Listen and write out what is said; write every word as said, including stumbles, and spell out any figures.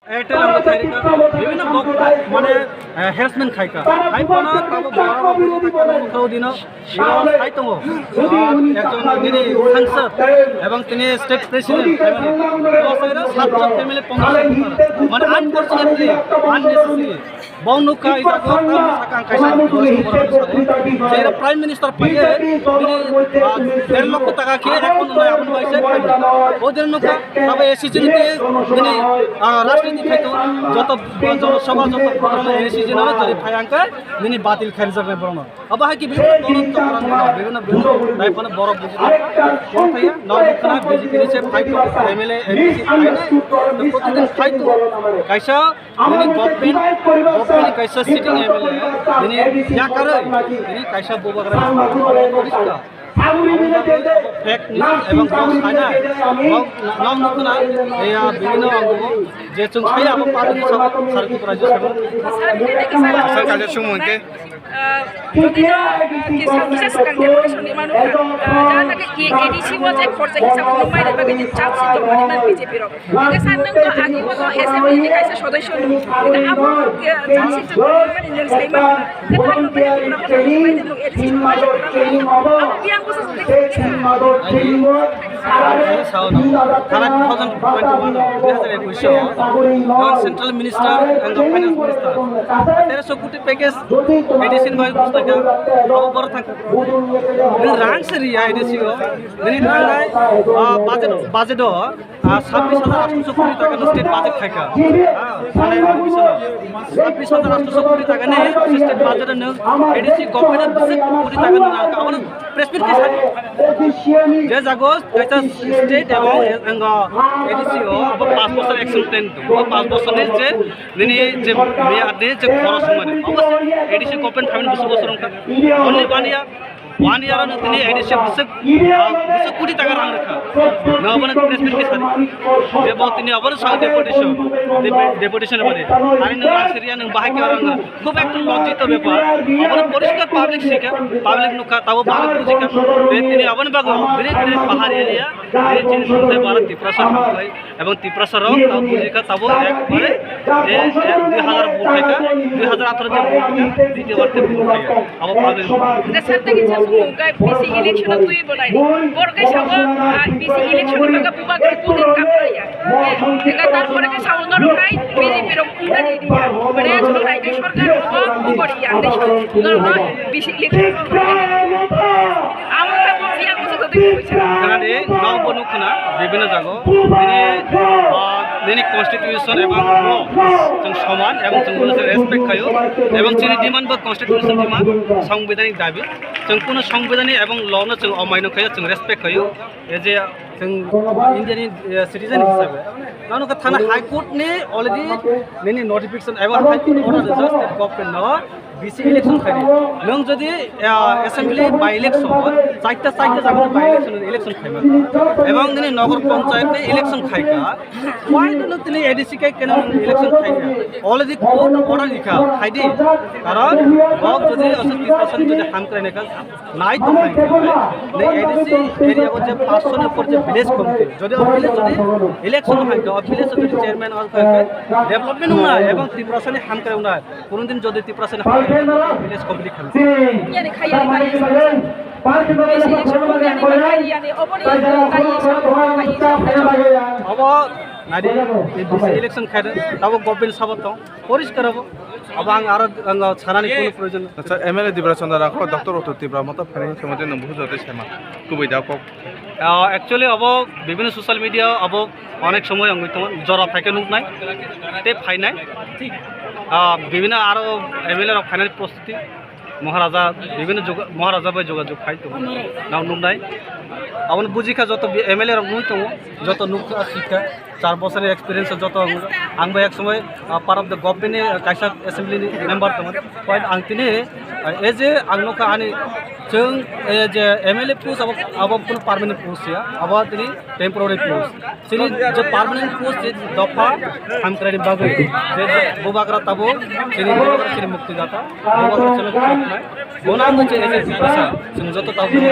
Airtel ang khai rikha, bibhinno bok-, mane, eh, harassment khai kha. Hai phano tabo borok rok buji tongkha, nokha o dino, iro sai tongo. Ah, ekjon nini sangsad, ebong tini state president, family. Bo sai ro satjon family pongsa. Mane, unfortunately, unnecessary. Bo nokha, i jaga o tamo sakang kaisa borok rok sago. Jera Prime Minister paiye, bini, ah, der lokho taka khe, ekhono nai aboni bai se. O din nokha, abo A C C ni twi, bini, ah, rajniti khai to, joto, joto sabha, joto program A C C no jori phai ang khe, bini batil khai rijak nai borok no. Abo hai khe bibhinno tolon tokran, bibhinno, bibhinno, nai phano borok buji tongkha. Tongthaiya, nokha B J P ni se phai to, M L A, M P C phai nai, to protidin phai to, kaisa, bini government, government ni kaisa sitting M L A, bini yakarwi, bini kaisa bubagra, Fake news ebong bo saina, bo nang nukna, ya, bibhinno ang bo, je chwng saya abo party ni sabo, sar Tripura je sabo. Sir, kaisa sumung ke? Ah, jodi no, ah, kisa, kisa swkang deputation ni manu kha. Ah, jaha thake A D C o je khorcha hisab phunuk mai ni bagwi je charge sheet joma ni man B J P rok. Hingke sir, nwng to agi bo to assembly ni kaisa sodosyo nung. Hingke abo, eh, charge sheet joma ni man nwng sai man. Hingke nwng to agi bo to nwng A D C ni sodosyo nung. Abo biyang busa sodosyo nung. Ani sao no, thana two thousand twenty-one o, dui hazar ekush o, non central minister and the finance minister. Teroso koti package A D C ni bai busta kha, abo boro thang. Nwng rang se riya A D C o, nwng thangnai, ah, budget, budget o, ah, sabbish hajar athorsho koti taka no state budget khaikha. Ah, mane, sabbish hajar athorsho koti taka ni state budget o nwng A D C government o bwswk koti taka no nangkha. Abono press meet khe sadi. Je jago kaisa state ebong, eh, A D C o abo panch bosor action plan tongo. O panch bosor ni je nini je miyad ni je khoros mani. Abo A D C government phaimani bwswk bosor wngkha. Only one year, one year ano tini A D C bwswk, ah, bwswk koti taka rang rwkha. No, abono press meet khe sadi. Je bo tini abono sa deputation, depu-, deputation mani. Ani no rang siriya nwng bahai khe rang rwkha. Khub ekta lojjito bepar, abono poriskar public sikha, public nukha, tabo public bujikha, je tini aboni bagwi bini tini pahar area, bini chini songthai bara Tiprasa hamkrai, ebong Tiprasa rok tabo bujikha, tabo ekbare je, eh, dui hazar vote khaikha, dui hazar atharo je vote khaikha, ditiyo bar te vote khaikha, abo public. Hingke sir, tei kisa sumung khe B C election o twi bolai. Bor khe sabo, ah, B C election ni bagwi bubagra kunu kapraya. Hingke tarpore khe sabo norok hai B J P rok Mane, chwng raijyo sarkar o bukori ya, tei norokno bisi electric. Amo khe bo biyang bwswk twi kisa. Khwnadi, nokbo nukho na, bibhinno jago. Nini, ah, nini constitution ebong law chwng soman, ebong chwng bono chwng respect khaio, ebong chini demand bo constitution demand, sangbidhanik dabi. Chwng kuno sangbidhanik ebong law no chwng omaino khaio, chwng respect khaio. Ei je chwng Indian, eh, citizen hisabe. Nang nukha thana High Court ni already nini notification eba High Court order rijak state government no B C election khaidi. Nwng jodi, eh, assembly by election, chaita chaita jaga by election, election khaima. Ebong nini Nagar Panchayat ni election khaika. Why do not tini A D C kai kena election khaika? Already court order rikha khaidi. Karon bok jodi aswk discussion jodi hamkrai naikha, nai tongkha hingkhe, nai A D C area o je panchsho ni upor je village committee, jodi o village jodi election hai khe, o village jodi chairman o khe, development wngnai ebong Tiprasani hamkrai wngnai, kunudin jodi Tiprasani hamkrai wngnai, village committee khamkha. Yani khaya, khaya. Bisi election yani, yani, oboni, khaya, khaya. Abo nadi, bisi election khaida, tabo government sabot tong. Poriskar abo. Abo ang aro, ang sanani kono proyojon. Acha, M L A Dibra Chandra Rakhor, Doctor Uttor Tipra moto phainai khe mote nwng buhujotwi sema. Kubui da kok. Ah, actually, abo bibhinno social media abo onek somoy wngwi tongo, jora phaikhe nuknai, tei phainai. Ah, bibhinno aro M L A rok phainani prostuti. Maharaja, bibhinno juga-, Maharaja bai jogajog khai tongo. Nang nuknai. Abono bujikha joto bi-, M L A rok nugwi tongo, joto nukha, sikha. Char bosor ni experience joto ang, ang bai ek somoi, ah, part of the government ni, ah, kaisa assembly ni member tongmani. Point ang tini, ah, as a ang nukha ani chwng, eh, je M L A post abo, abo kuno permanent post ya, abo tini temporary post. Chini je permanent post je dopha hamkrai ni bagwi, je bubagra tabuk, chini bubagra chini mukti data, bubagra chini khulumnai. Bono ang chini je Tiprasa, chwng joto tabuk.